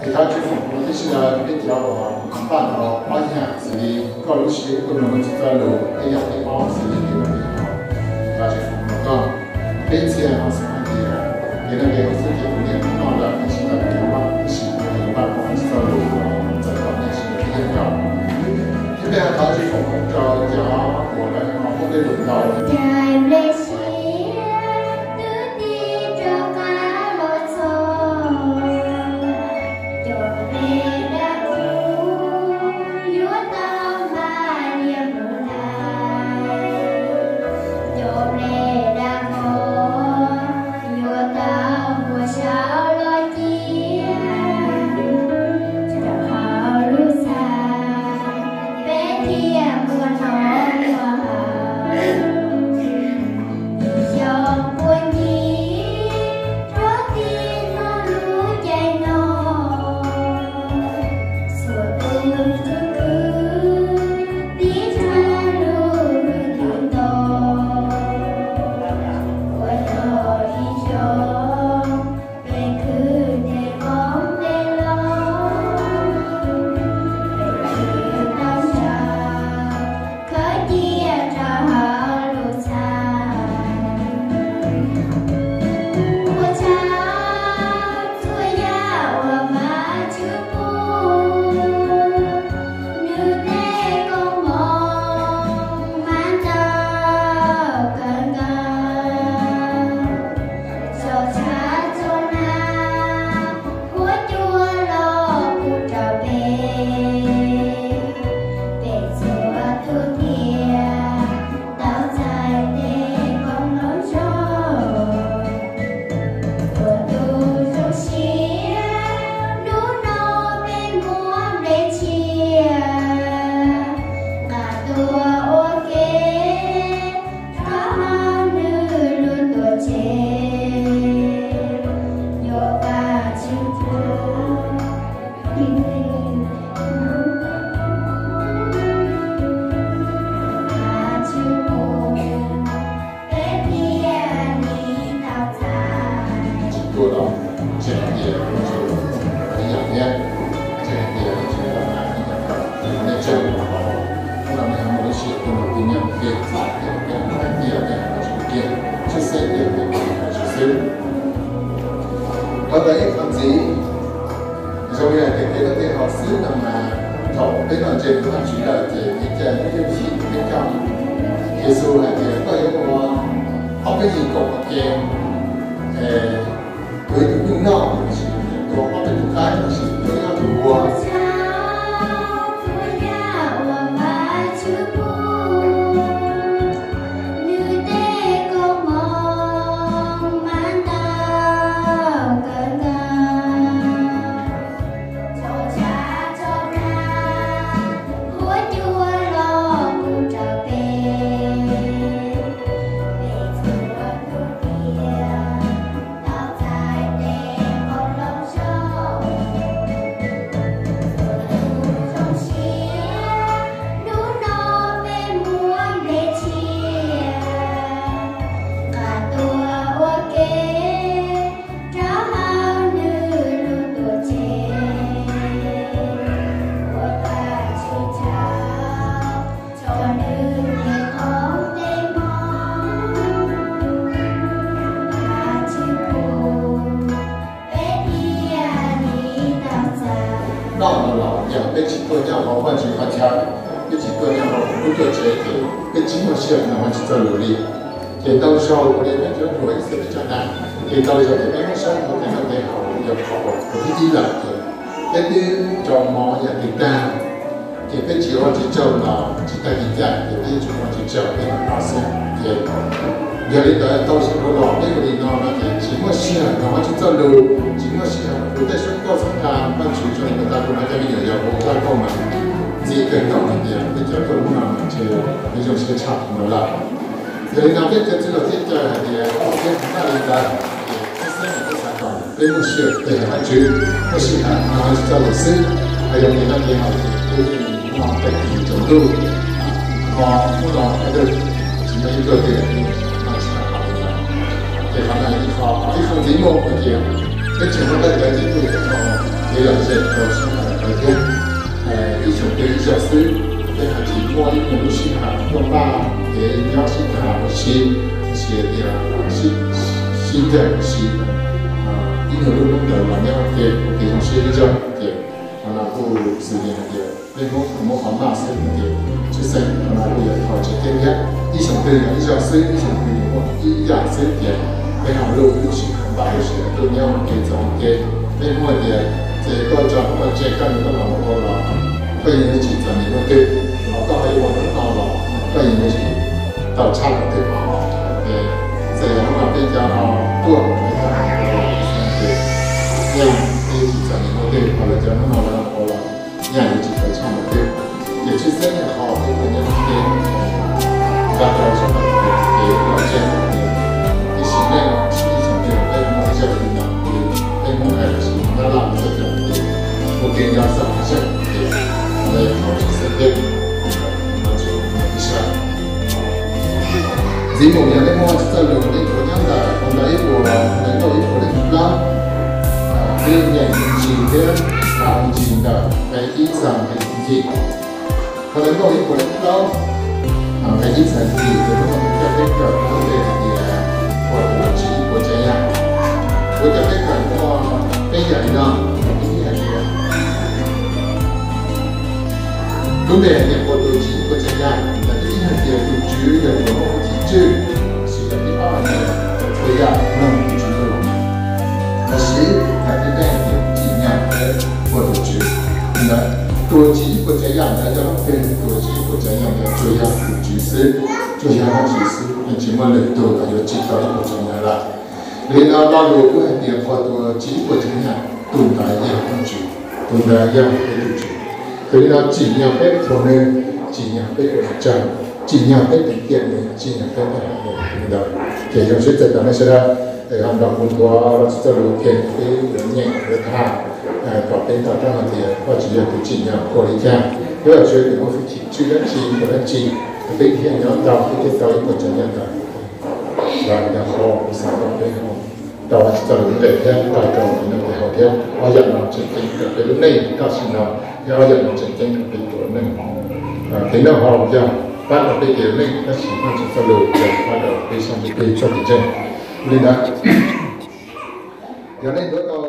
Thov Tswv foom koob tib si lawm, peb cov uas npaj tau ob yam xws li koj lub siab tuaj mloog Vajtswv txoj lus, peb yam thib ob xws li kev noj kev haus. Thov Tswv foom koob rau koj. Peb txhia no xav hais tias kev noj kev haus xwb ces kuv niaj hnub no lawm, tab sis tau kev npaj, tab sis tau kev npaj tau Vajtswv txoj lus txawm kom nej sawv daws thiaj li nkaus. Thiab peb ho thov Tswv foom koob rau cov uas lawv ho muaj tej lus ntau. Cais nplej siab twb tig rov qab los txog, cov nplej dab kub yuav tau npaj liaj mus hlais, cov nplej dab vog yuav tau muab sau los cia, rau hauv lub txaj peb thiaj muaj hnov muaj haus. Xyoo puag ncig rov tig hnub lub caij no, xuas tus ntsuj khwb tib tshaj lub hwj tus nto, ua rau ib xyoos peb khwv tej qoob tej loo, peb khwv tau ntau, khawb cia rau hauv lub txaj. Ua tsaug txhua yam uas Vajtswv pub, nws tej koob hmoov mas ntau kawg nkaus. Tso tshav tso nag, huab cua los pub rau peb, peb txhua tus thiaj tau txais tej koob hmoov zoo. Ua tus zoo siab, hnub no peb muab nplej cia, nqa tuaj ua ke rau hauv nws lub tuam tsev, yuav Vajtswv pub, Vajtswv pub, peb thiaj li tau txais. Tsis tuaj los tseem hais tias ib yam thiab, tseem hais tias tsis tau hais ib yam kom nej tseem hnub no nej ho muaj lub siab tuaj mloog tus nyeem ke, txawm tias nej hais tias nej hais tsis kiag, tshwj xeeb tias nej hais tsis xwb. Qhov ntawd ib qho ntxiv, zoo li hais tias kev noj kev haus xwb no mas thaum peb noj ntses tus Vajtswv lawm ces kev cai muaj yooj yim peb coj. Yexus hais tias koj yuav ua ob peb yig kaum ua ke, tus ib tug nyuj noj tab sis tus ob peb tug qaib tab sis tus ib ob tug npua. Nws tej koob hmoov mas ntau kawg nkaus. Tso tshav tso nag, huab cua los pub rau peb, peb txhua tus thiaj tau txais tej koob hmoov zoo. Ua tus zoo siab, hnub no peb muab nplej cia, nqa tuaj ua ke rau hauv nws lub tuam tsev, ua Vajtswv tsaug rau nws tej koob tej hmoov, Vajtswv pub, peb thiaj li tau txais. Noj no los yog peb tsis tuaj nyob hauv Vajtswv qhov chaw, peb tsis tuaj nyob hauv lub tuam tsev ces peb tsis muaj sij hawm mloog Vajtswv txoj lus li. Ces ntau zaus ua li peb cov hluas ib txhia peb cov nam, ces ntau zaus ces peb muab saib hauv kev noj kev haus yog qhov uas thib ib lawm ces peb twb tso mov yam twg tag, ces peb tsis ua tsis tsaug los tsis tag kev cai ces peb tsis ua tsis tsaug peb noj xwb. Ces yog li ntawd ntau zaus los peb ua li no no ces tsis muaj sij hawm mloog Vajtswv txoj lus, tsis muaj sij hawm ua tej suab nkauj txhab nqa Vajtswv tso li ntawd. Kuv hais cov me nyuam yaus ua zaj nkauj mas ntxim kawg nkaus hais tias peb cov tuaj hnub no mas ntshe peb zoo siab tshaj no lawm. Yog li no peb cov txwj laug thiab caw hais tias ua siab npaj li ntawd, ces txhua txhua tus xav kom peb muaj sij hawm pe hawm Vajtswv, muaj sij hawm mloog Vajtswv txoj lus xwb. Hos yog kev noj kev haus ces peb noj tag kis tsaus ntuj, ho hnub no peb twb tsis muaj ib tug twg noj tsis tau haus li lawm. Ces qhov no ib qho, ib qho ntxiv muaj hais tias peb tseem muaj dab cawv ces kuj yog ib qho Kev lom zem rau sab nqaim thiab. Ib xyoos peb ib zag xwb, peb haj tsis muaj ib nyuag lub sij hawm tuaj npaj kev nyob sib tham ua si, tab sis tias sib ncaim ua si ib nyuag lub hnub ntawd los nyob ua ke ua kev zoo siab ib zaug ces qhov no kuj xws li hais tias peb Hmoob muab qhov npaj xwb ces tshwj xeeb qhov no kuj yog qhov tseem ceeb thiab. Ib xyoos twg yog ib zag xwb, ib xyoos twg yog muaj ib yam xwb ces peb ho luaj lub sij hawm npaj lub sij hawm tuaj nyob ua ke txog ua ke. Peb Hmoob hais tias txawm koj tso koj tse koj nws koj los ua los koj yeej yuav tsis txom nyem muaj twg, los koj ho yuav ua hnub no los koj yeej yuav tsis tau tshaj tawm twg. Ces txawm yog hnub no peb cov ho tuaj, peb cov ho tuaj, nyaj peb tsis txom nyem muaj twg, ho lawv cov hnub no lawv ho ua los nyaj yuav tsis tau tshaj tawm twg. Ces tshwj xeeb yog qhov peb ua nyob ua ke, nqa rau sawv daws kev lom zem, tiam sis nej ib xyoos twg peb muaj zaj li no, peb Hmoob hais lossis Nyab Laj txoj cai tias ua ke nco txog qhov tseem ceeb, ces qhov no yog qhov tshwj xeeb thiab. Ntxiv mus yog nej muaj txoj lus nej tuav nyob ntawm qhov ntawd ib puas, qhov ntawd ib puas leej plaub, peb nyeem me ntsis thiab, me ntsis ntawm nqe ib txog nqe yim. Qhov ntawd ib puas leej plaub, nqe ib txog yim, ces lub no kuv coj peb kawm lub npe hais tias puas tuam tsim ib puas tsav yam. Kuv coj peb kawm muaj peb yam li no. Ib hais tias, lub npe hais tias puas tuam tsim ib puas tsav yam, yam thib ib hais tias tus Tswv yog tus muaj hwj chim tswj, tab sis yam thib ob hais tias txhua yam mloog tus Tswv lus. Tab sis yam thib peb hais tias tsim nyog peb puas tuam tsim ntawd, tuam tsim ib puas tsav yam ntawd yog lub npe tuam tsim ib puas tsav yam ntawd tsuas yog tus Tswv xwb, tsuas yog Vajtswv xwb, yeej tsis muaj lwm tus uas yuav tsim tau ib puas tsav yam lawm. Li no lo lus kuj hais tias qhov tuam tsim ib puas tsav yam tus ntawd yog Vajtswv, tus ntawd yog peb tus Tswv. Ces li no tsim nyog peb thov nws, tsim nyog peb ua nws tsaug, tsim nyog peb tiam nws, tsim nyog peb ua nws li ntawd. Ces zoo siab txais tos nej sawv daws ho nrog kuv nthuav txoj lus ua ke, peb yuav nyeem yuav tham kom peb nrog rau hais tias Vajtswv yog tus tsim nyog ua li cas, thiab Vajtswv tus muaj hwj chim tswj dab tsi ua dab tsi, peb thiaj nyob tau, peb thiaj tau ib puas tsav yam ntawd. Los yog qhov kuv xav kom peb tau txoj lus nqe thiab tau rau tus neeg hauv thiab. Ob yam no tseem ceeb rau peb lub neej tam sim no, thiab ob yam no tseem ceeb rau peb tus neej. Kev noj haus yog pab rau peb kev ua neej, tab sis Vajtswv txoj lus yog pab rau peb sab ntsuj plig txoj kev ntseeg. Li ntawd, yog nej ntuav tau